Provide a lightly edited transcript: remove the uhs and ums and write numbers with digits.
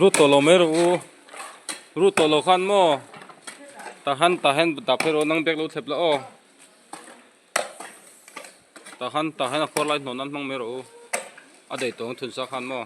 Lut tawh lo mai rawh u lut tawh lo khan maw tahan tahan dah phei rawh nang bag lo thlep la aw tahan tahan a khuar lai hnawn nan hmang mai rawh u a daih tawng thun sa khan maw.